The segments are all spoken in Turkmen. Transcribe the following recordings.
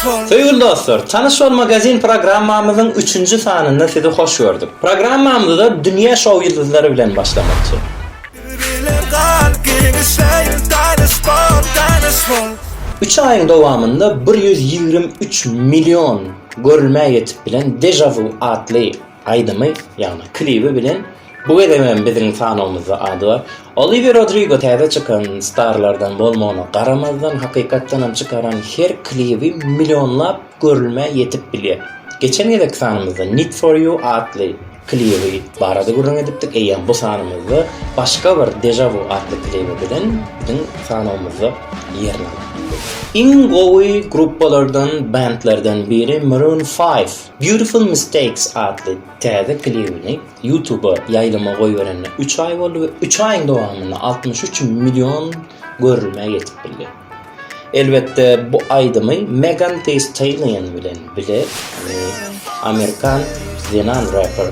bol. Söýgüli dostlar, Tanyş bol magazin programmamyzyň üçünji sanynda sizi hoş gördük. Programmamyza dünýä şou ýyldyzlary bilen başlamakçy. Bilen gal giňişleýin tanyş bol, tanyş bol. Üç aýyň dowamynda 123 million görülmä ýetip bilen Deja Vu atly aýdymy, ýagny klibi bilen bu gezegem biziň sanawymyzda ady bar. Oliwiýa Rodrigo täze çykan starlardan bolmagyna garamazdan, hakykatdanam çykaran her klibi millionlap görülmä ýetip bilýär. Geçen gezekki sanymyzda Need For You atly klibi barada gürrüň edipdik, eýýäm bu sanymyzda başga bir Deja Vu atly klibi bilen biziň sanawymyzda ýerini alyp. Iň gowy gruppalardan, bendlerden biri Maroon Five Beautiful Mistakes atly täze klibini YouTube-a ýaýlyma goýberenine üç aý boldy we üç aýyň dowamynda 63 million görülmä ýetip bildi. Elbetde, bu aýdymy Megan Thee Stallion bilen bile, ýagny amerikan zenan rapper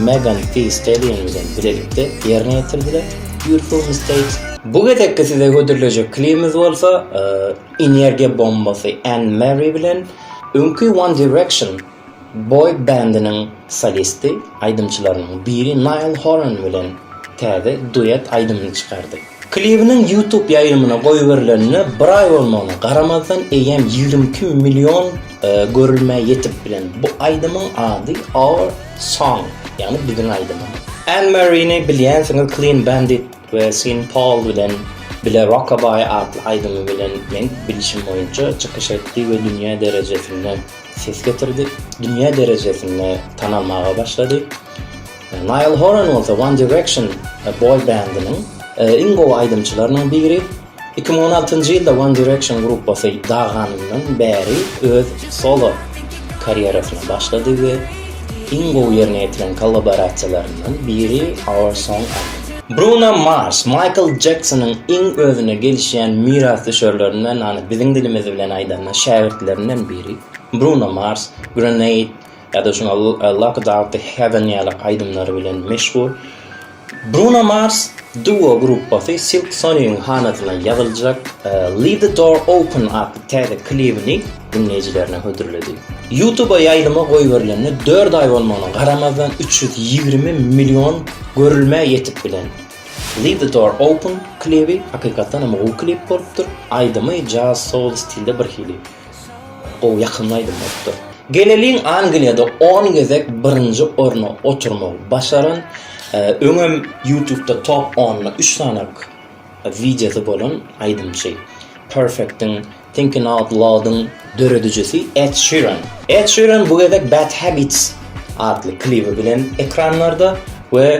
Megan Thee Stallion bilen bilelikde ýerine ýetirdiler Beautiful Mistakes. Bu gezekki size hödürlejek klibimiz bolsa energiýa bombasy Anne Mary bilen öňki One Direction boý bendiniň solisti, aýdymçylarynyň biri Niall Horan bilen täze duet aýdymyny çykardy. Klibiniň YouTube ýaýlymyna goýberilenine bir aý bolmagyna garamazdan eýýäm 22 million görülmä ýetip bilen bu aýdymyň ady Our Song, ýagny biziň aýdymymyz. Anne Marie-ni bilýänsiňiz Clean Bandit we Sean Paul bilen bile Rockabye atly aýdymy bilen meň bilşim boýunça çykyş etdi we dünýä derejesinde ses getirdi, dünýä derejesinde tanalmaga başlady. Niall Horan bolsa One Direction boý bendiniň iň gowy aýdymçylarynyň biri. 2016-njy ýylda One Direction gruppasy daganyndan bäri öz solo karýerasyna başlady we iň gowy ýerine ýetiren kollaborasiýalaryndan biri Our Song aýdymy. Bruno Mars, Maýkl Jeksonyň iň özüne gelişýän mirasdüşerlerinden, ýagny biziň dilimiz bilen aýdanda şägirtlerinden biri. Bruno Mars, Grenade ýa-da şuňa Locked Out The Heaven ýaly aýdymlary bilen meşhur. Bruno Mars duo gruppasy Silk Sonic-iň hanasyna ýazyljak Leave the Door Open atly täze klibini diňleýjilerine hödürledi. YouTube-a ýaýlyma goýberilenine dört aý bolmagyna garamazdan 320 million görülmä ýetip bilen Leave the Door Open klibi hakykatdan hem gowy klip bolupdyr. Aýdymy jaz-soul stilde birhili. Gowy ýakymly aýdym bolupdyr. Geleliň Angliýada on gezek birinji orna oturmagy başaran, öňem Youtube-da top onda üç sanak wideosy bolan aýdymçy, Perfect-iň, Thinking Out Loud-yň döredijisi Ed Şiran. Ed Şiran bu gezek Bad Habits atly klibi bilen ekranlarda we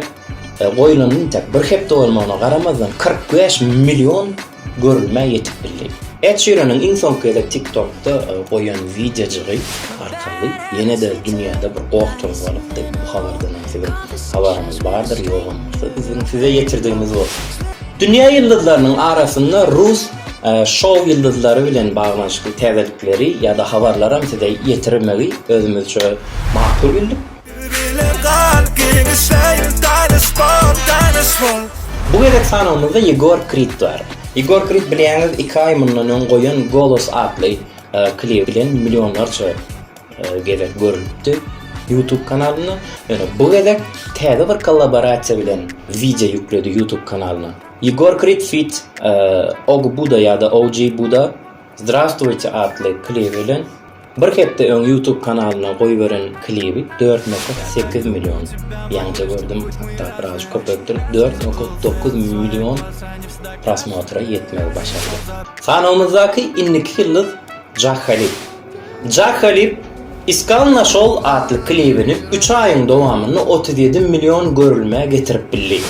goýulanyna intäk bir hepde bolmagyna garamazdan 45 million görülmä ýetip bildi. Ed Şiranyň iň soňky gezek TikTokda goýan wideojygy arkaly ýene-de dünýäde bir goh turzup alypdy. Bu habardan hem siziň habaryňyz bardyr, ýogam bolsa biziň size ýetirdigimiz bolsun. Dünýä ýyldyzlarynyň arasynda rus şou ýyldyzlary bilen baglanyşykly täzelikleri ýa-da habarlaram size ýetirmegi özümizçe makul bildik. Bu gezek sanawymyzda Ýegor Krid bar. Ýegor Krid bilýäňiz iki aý mundan öň goýan Golos atly klibi bilen millionlarça gezek görülipdi YouTube kanalynda. Ýöne bu gezek täze bir kollaborasiýa bilen wideo ýükledi YouTube kanalyna. Ýegor Krid feat Og Buda ýa-da OG Buda Zdrastwuyte atly klibi bilen bir hepde öň YouTube kanalyna goýberen klibi 4.8 million, ýaňja gördüm, hatda birazjyk köpelipdir, 4.9 million prosmotra ýetmegi başardy. Sanawymyzdaky indiki ýyldyz Jah Khalib. Jah Khalib Iskal Našol atly klibini üç aýyň dowamynda 37 million görülmä getirip bildi.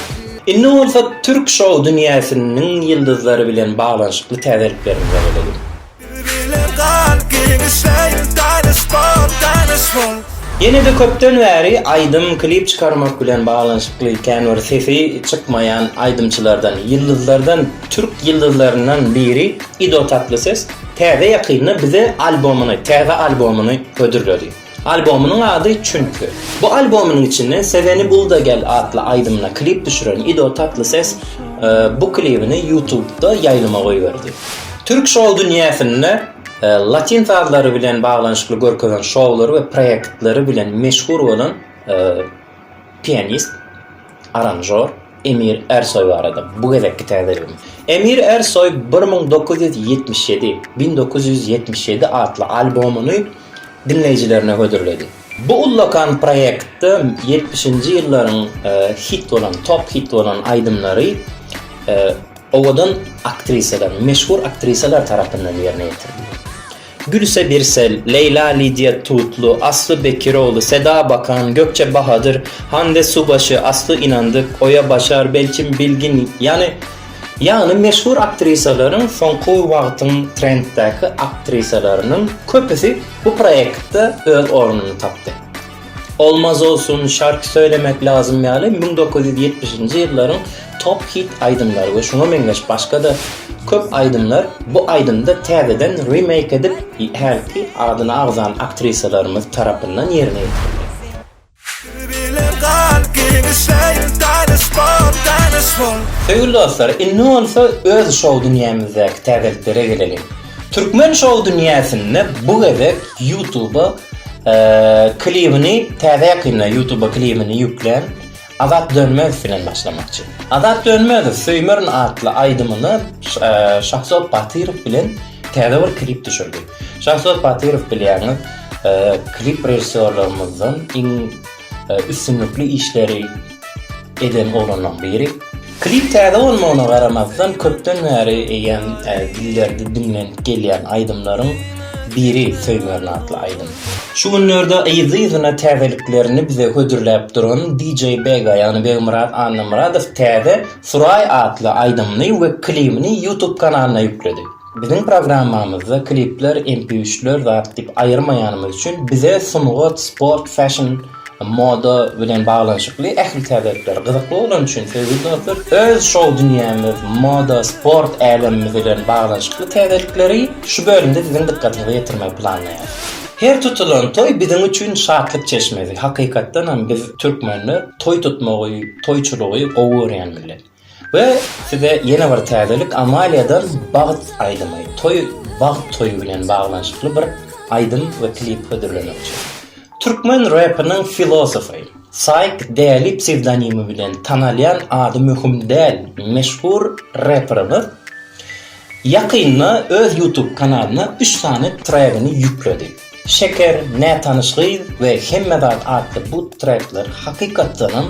Indi bolsa türk şou dünýäsiniň ýyldyzlary bilen baglanyşykly täzeliklerimize gelelim. Ýene-de köpden bäri aýdym, klip çykarmak bilen baglanyşykly kän bir sesi çykmaýan aýdymçylardan, ýyldyzlardan, türk ýyldyzlaryndan biri Ido Tatlyses täze ýakynda bize albomyny, täze albomyny hödürledi. Albomynyň ady Çünki. Bu albomynyň içinden Seveni bul da gel atly aýdymyna klip düşüren Ido Tatlyses bu klibini YouTubeda ýaýlyma goýberdi. Türk şou dünýäsinde. Latyn sazlary bilen baglanyşykly görkezen şoulary we proýektleri bilen meşhur bolan pianist, aranžor Emir Ersoý barada bu gezekki täzeligimiz. Emir Ersoý 1977, 1977 atly albomyny diňleýjilerine hödürledi. Bu ullakan proýektde ýetmişinji ýyllaryň hit bolan, top hit bolan aýdymlary owadan aktrisalar, meşhur aktrisalar tarapyndan ýerine ýetirildi. Gülse Birsel, Leýla Lidiýa Tutlu, Asly Bekirogly, Seda Bakan, Gökçe Bahadyr, Hande Subaşy, Asly Inandyk, Oýa Başar, Belçim Bilgin, ýany Ýagny meşhur aktrisalaryň soňky wagtyň trenddäki aktrisalarynyň köpüsi bu proýektde öz ornuny tapdy. Olmaz olsun, Şarky söylemek lazym ýaly 1970-nji ýyllaryň top hit aýdymlary we şuňa meňzeş başga-da köp aýdymlar bu aýdymda täzeden remake edip hälki adyny agzan aktrisalarymyz tarapyndan ýerine ýetirildi. Söýgüli dostlar, indi bolsa öz şou dünýämizdäki täzeliklere geleliň. Türkmen şou dünýäsinde bu gezek YouTube'a klibini täze ýakynda YouTube'a klibini ýüklän Azat Dönmezow bilen başlamakçy. Azat Dönmezow Söýmerin atly aýdymyna Şahzod Batyrow bilen täze bir klip düşürdi. Şahzod Batyrow bilýäňiz, klip režissýorlarymyzdan iň üstünlikli işleri eden oglanlaryň biri. Klip täze bolmagyna garamazdan, köpden bäri eýýäm dillerde diňlenip gelýän aýdymlaryň biri Söýmerin atly aýdym. Şu günlerde yzly-yzyna täzeliklerini bize hödürläp duran DJ Bega, ýagny Begmyrat Annamyradow täze Suraý atly aýdymyny we klibini YouTube kanalyna ýükledi. Biziň programmamyzda klipler, MP3-ler zat diýip aýyrmaýanymyz üçin bize sungat, sport, fashion, moda bilen baglanyşykly ähli täzelikler gyzykly bolany üçin söýgüli dostlar öz şou dünýämiz, moda, sport älemimiz bilen baglanyşykly täzelikleri şu bölümde siziň dykgatyňyza ýetirmegi planlaýarys. Her tutulan toý biziň üçin şatlyk çeşmesi. Hakykatdanam biz türkmenler toý tutmagy, toýçulygy gowy görýän millet. We size ýene bir täzelik Amaliýadan Bagt aýdymy, toý bagt toýy bilen baglanyşykly bir aýdym we klip hödürlemekçi. Türkmen repiniň filosofy, Saýk Däli psewdonimi bilen tanalýan ady möhüm däl meşhur reperimiz Ýakynda öz YouTube kanalyna üç sany tregini ýükledi. Şeker, Nätanyş gyz we Hemme zat atly bu trekler hakykatdanam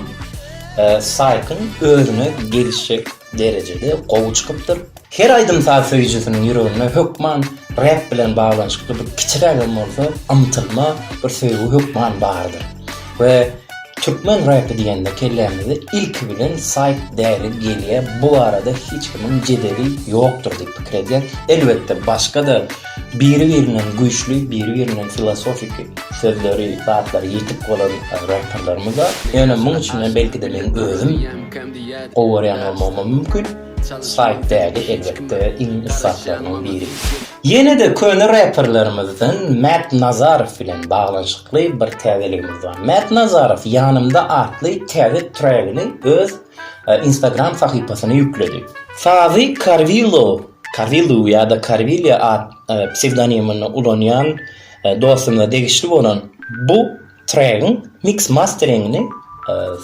Saýkyň özüne gelişjek derejede gowy çykypdyr. Her aýdym-saz söýüjisiniň ýüreginde hökman rep bilen baglanyşykly bir kiçirägem bolsa ymtylma, bir söýgi hökman bardyr. We Türkmen repi diýende kellämize ilki bilen Saýt Däli gelýär, bu barada hiç kimiň jedeli ýokdur diýip pikir edýän. Elbetde başga-da biri-birinden güýçli, biri-birinden filosofiki sözleri, zatlary ýetik bolan reperlerimiz bar. Ýöne muň içinden belki-de meň özüm gowy görýän bolmagymam mümkin. Saýt Däli elbetde iň ussatlarynyň biri. Ýene-de köne reperlerimizden Mät Nazarow bilen baglanyşykly bir täzeligimiz bar. Mät Nazarow Ýanymda atly täze tregini öz Instagram sahypasyna ýükledi. Sazy Karwilo, Karwilu ýa-da Karwilýa at psewdonimini ulanýan dostumyza degişli bolan bu Tregiň miks-masteringini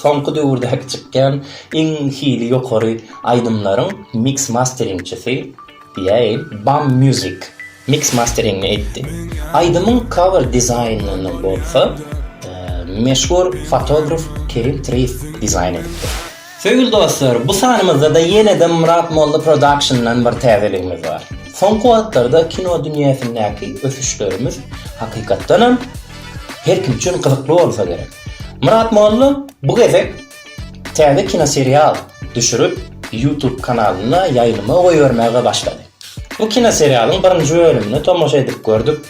soňky döwürdäki çykýan iň hili ýokary aýdymlaryň miks-masteringçisi diýäýin, Bam Music miks-masteringini etdi. Aýdymyň cover dizaýnyny bolsa meşhur fotograf Kerim Treýew dizaýn edipdir. Söýgüli dostlar, bu sanymyzda-da ýene-de Myrat Molla Productiondan bir täzeligimiz bar. Soňky wagtlarda kino dünýäsindäki ösüşlerimiz hakykatdanam her kim üçin gyzykly bolsa gerek. Myrat Molla bu gezek täze kinoserial düşürip, YouTube kanalynda ýaýlyma goýbermäge başlady. Bu kinoserialyň birinji bölümine tomaşa edip gördük.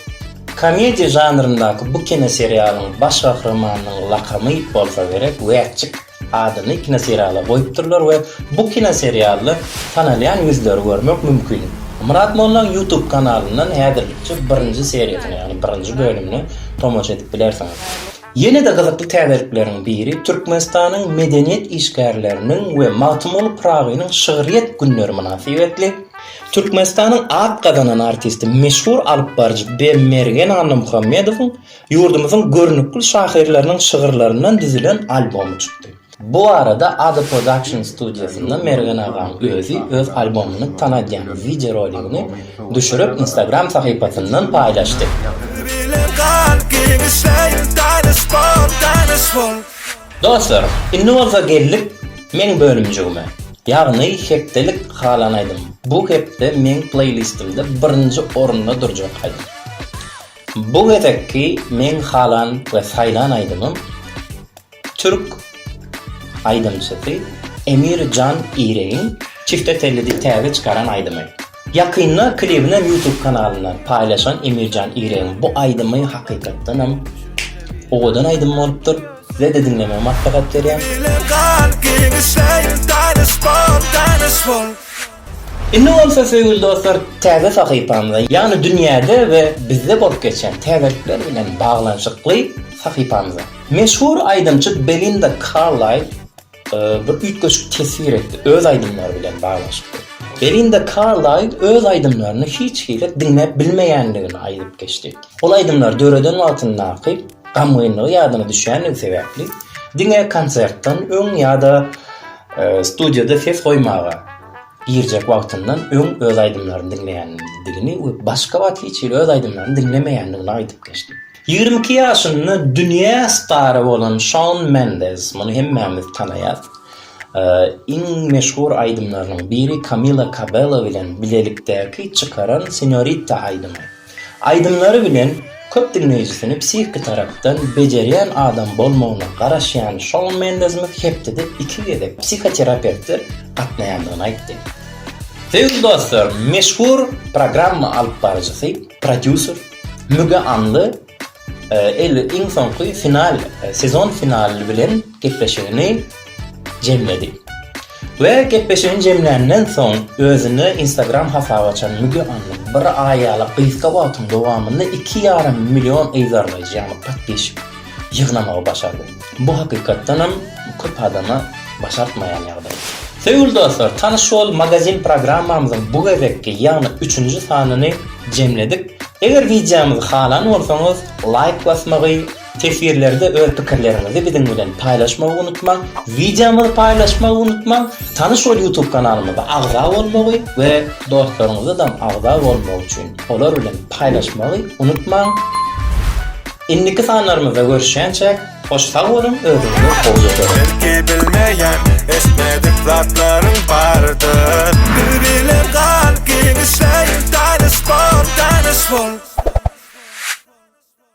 Komediýa žanryndaky bu kinoserialyň baş gahrymanynyň lakamy bolsa gerek Wätjik adyny kinoseriala goýupdyrlar we bu kinoserialda tanalýan ýüzleri görmek mümkin. Myrat mollaň YouTube kanalyndan häzirlikçe birinji seriýasyna ýagny birinji bölümine tomaşa edip bilersiňiz. Ýene-de gyzykly täzelikleriň biri Türkmenistanyň medeniýet işgärleriniň we Magtymguly Pyragynyň şygryýet günleri mynasybetli. Türkmenistanyň at gazanan artisti, meşhur alypbaryjy B. Mergen Annamuhammedowyň ýurdumyzyň görnükli şahyrlarynyň şygyrlaryndan düzülen albomy çykdy. Bu barada Ada Production studiýasynda Mergen agaň özi öz albomyny tanadýan wideoroligini düşürip Instagram sahypasyndan paýlaşdy. Dostlar, indi bolsa geldik meň bölümjigime. Ýagny hepdelik halan aýdym. Bu hepde meň pleýlistimde birinji orunda durjak aýdym. Bu gezekki meň halan we saýlan aýdymym Türk aýdymçysy Emir Jan Iregiň Çifte telli diýip täze çykaran aýdymy. Ýakynda klibinem YouTube kanalynda paýlaşan Emir Jan Iregiň bu aýdymy hakykatdanam owadan aýdym bolupdyr. Size-de diňlemegi maslahat berýän. Indi bolsa söýgüli dostlar täze sahypamyza, ýagny dünýäde we bizde bolup geçýän täzelikler bilen baglanyşykly sahypamyza. Meşhur aýdymçy Belinda Karlaýl bir üýtgeşik teswir etdi öz aýdymlary bilen baglanyşykly. Belinda Karlaýl öz aýdymlaryny hiç hili diňläp bilmeýändigini aýdyp geçdi. Ol aýdymlary döreden wagtyndaky gamgynlygy ýadyna düşýänligi sebäpli diňe konsertden öň ýa-da studiýada ses goýmaga girjek wagtyndan öň öz aýdymlaryny diňleýändigini we başga wagt hiç hili öz aýdymlaryny diňlemeýändigini aýdyp geçdi. 22 ýaşynda dünýä stary bolan Şaun Mendes, muny hemmämiz tanaýas, iň meşhur aýdymlarynyň biri Kamila Kabello bilen bilelikdäki çykaran Senorita aýdymy. Aýdymlary bilen köp diňleýjisini psihiki tarapdan bejerýän adam bolmagyna garaşýan Şaun Mendezimiz hepdede iki gezek psihoterapewte gatnaýandygyny aýtdy. Söýgüli dostlar, meşhur programma alypbaryjysy, prodýuser Müge Anly el iň soňky final, sezon finaly bilen gepleşigini jemledi. We gepleşigini jemländen soň özüne Instagram hasaby açan Müge Anly bir aý ýaly gysga wagtyň dowamynda 2,5 million yzarlaýjy, ýagny podpisçik ýygnamagy başardy. Bu hakykatdanam köp adama başartmaýan ýagdaý. Söýgüli dostlar, Tanyş bol magazin programmamyzyň bu gezekki, ýagny üçünji sanyny jemledik. Eger wideomyzy halan bolsaňyz, laýk basmagy, teswirlerde öz pikirleriňizi biziň bilen paýlaşmagy unutmaň, wideomyzy paýlaşmagy unutmaň, Tanyş bol YouTube kanalymyza agza bolmagy we dostlaryňyzadam agza bolmagy üçin olar bilen paýlaşmagy unutmaň. Indiki sanlarymyzda görüşýänçäk, hoş sag boluň, özüňize gowja görüň. Belki bilmeýän, eşitmedik zatlaryň bardyr.